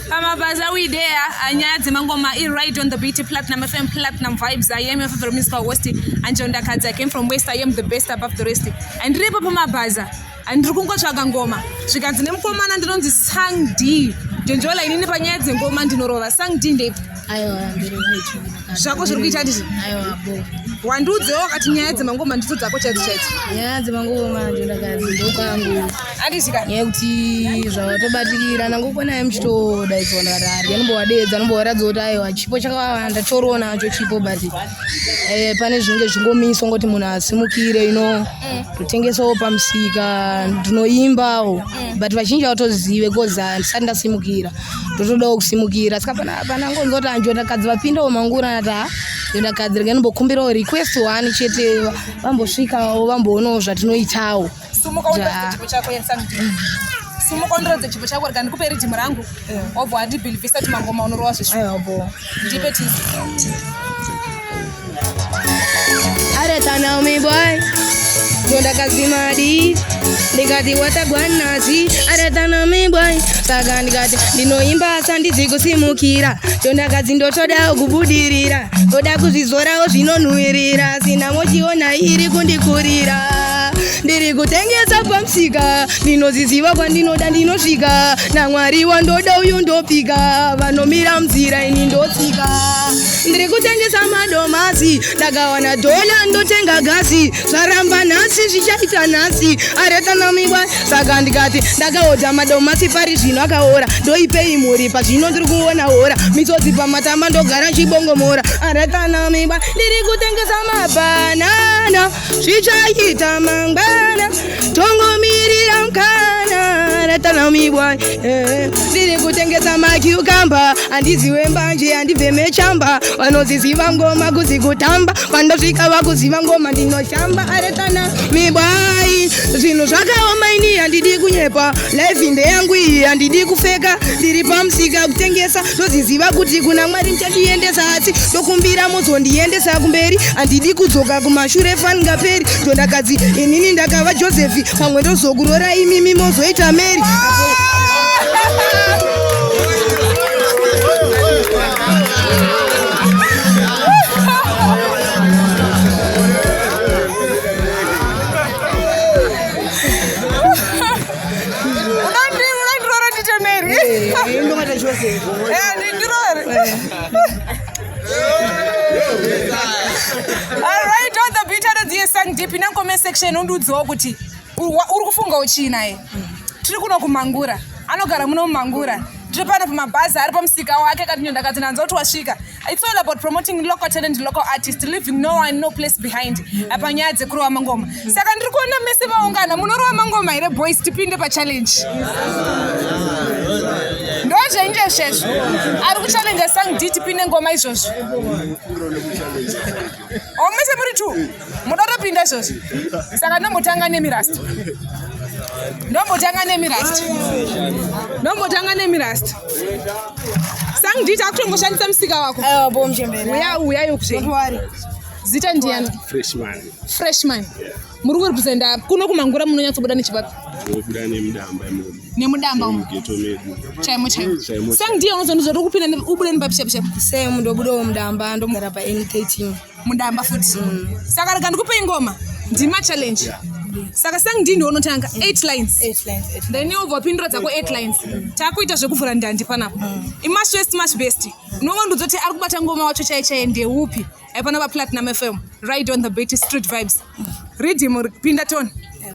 Pamabasa we there anyaya dzemangoma i right on the beat Platinum FM Platinum Vibes. I am your favorite musical host Anjonda Kadzi. I came from West. I am the best above the rest. Andiripo pamabasa. Andiri kungotsvaga ngoma. Zvikanzi nemukomana ndinonzi Sang D. Jonjola inini panyaya dzengoma ndinorova. Sang D ndeipi? Aiwa ndiri right. Zvako zviri kuita ndizvo? Aiwa bo. Wandiudzewo wakati nyaya dzemangoma ndidzo dzako chaidzo chaidzo. Nyaya dzemangoma Anjonda Kadzi ndokwangu. Andizika. Nyaya yekuti zvavatobatikira nangokuonai muchitodaidzwa ndakati ari anombovadeedza anombovaratidza kuti aiwa chipo chakawanda chorowo nacho chipo but eh, pane zvinenge zvingomiswa ngoti munhu asimukire you know totengesawo pamusika ndinoimbawo but vazhinji havatozive cause handisati ndasimukira ndotodawo kusimukira saka pana pana ngonzwa kuti anjondakadzi vapindawo mangura ndati ha njondakadzi rega ndimbokumbirawo request one chete vambosvikawo vamboonawo zvatinoitawo Sumuka undiratidze chipo chako yeSang D. Sumuka undiratidze chipo chako rega ndikupe ridhimu rangu. Wobva wandibhilivhisa kuti mangoma unorova zvezvo. Aiwa bo. Ndipe tizi. Areta now me boy ndakazimadi ndikati watagwanasi areta now me boy saka ndikati ndinoimba asi handidzi kusimukira chondakadzi ndotodawo kubudirira ndoda kuzvizorawo zvinonhuwirira sina mochiona iri kundikurira ndiri kutengesa pamusika ndinoziziva kwandinoda ndinosvika namwari wandoda uyu ndopika vanomira munzira ini ndotsika ndiri kutengesa madomasi ndakawana dhola ndotenga gasi zvaramba nhasi zvichaita nhasi aretanamiwa saka ndikati ndakaodha madomasi pari zvino akaora ndoipei mhuri pazvino ndiri kuona hora misodzi pamatama ndogara chibongomora aretanamiwa ndiri kutengesa mabanana zvichaita mangwana tongomirira mukana ratanamibwa eh, ndiri kutengesa macucumber handiziwe mbanje handibveme chamba vanoziziva ngoma kuzi kutamba kwandosvika vakuziva ngoma ndinoshamba aretana mibwai zvinhu zvakaoma ini handidi kunyepa life ndeyangu iyi handidi kufeka ndiri pamusika kutengesa ndoziziva kuti kuna mwari muchandiendesa asi ndokumbira mozondiendesa kumberi handidi kudzoka kumashure faningaperi ndondakadzi inini ndakava josefi pamwe ndozokurora imimi mozoita mary Unondiroora ndiite Mary. Ndokata Joseph. Eh, ndiroore. All right, on the beat anodziye sang deep in comment section undiudzewo kuti uri kufunga uchii naye. Tiri kuno kumangura. Anogara muno mumangura. Tiri pano pamabhazi ari pamusika wake kati ndakati ndanzwa kuti wasvika. It's all about promoting local talent, local artist, leaving no one, no place behind. Apa nyaya dzekurova mangoma. Saka ndiri kuona mese vaungana munorova mangoma here boys tipinde pachallenge. Ndozvenje zvezvo. Ari kuchallenge Sang D tipinde ngoma izvozvo. Oh, mese muri two. Muda kutopinda izvozvo. Saka ndombotanga nemi Rasta. Ndombotanga nemi Rasta. Ndombotanga nemi Rasta. Sang D takutongoshandisa musika wako. Aiwa bo muchembere. Uya uya yokuzve. Don't worry. Zita ndiyani? Freshman. Freshman. Muri kurepresenta kuno kumangura munonyatsobuda nechipapi? Tinobuda nemudamba imomo. Nemudamba umo. Mugeto medu. Chaimo chaimo. Chaimo. Sang D unozondiza kuti ukupinda ubude nepapi chapo chapo. Same ndobudawo mudamba ndogara pa N13. Mudamba futi. Saka rega ndikupei ngoma. Ndima challenge. Yeah. Saka Sang D ndiwe unotanga 8 lines. 8 lines. 8 Then iwe wapindura dzako 8 lines. Takuita zvekuvhura ndandi panapa. Imash west mash best. Unongondiudza kuti ari kubata ngoma wacho chaiye chaiye ndeupi? Pano pa Platinum FM. Right on the beat street vibes. Rhythm pinda tone.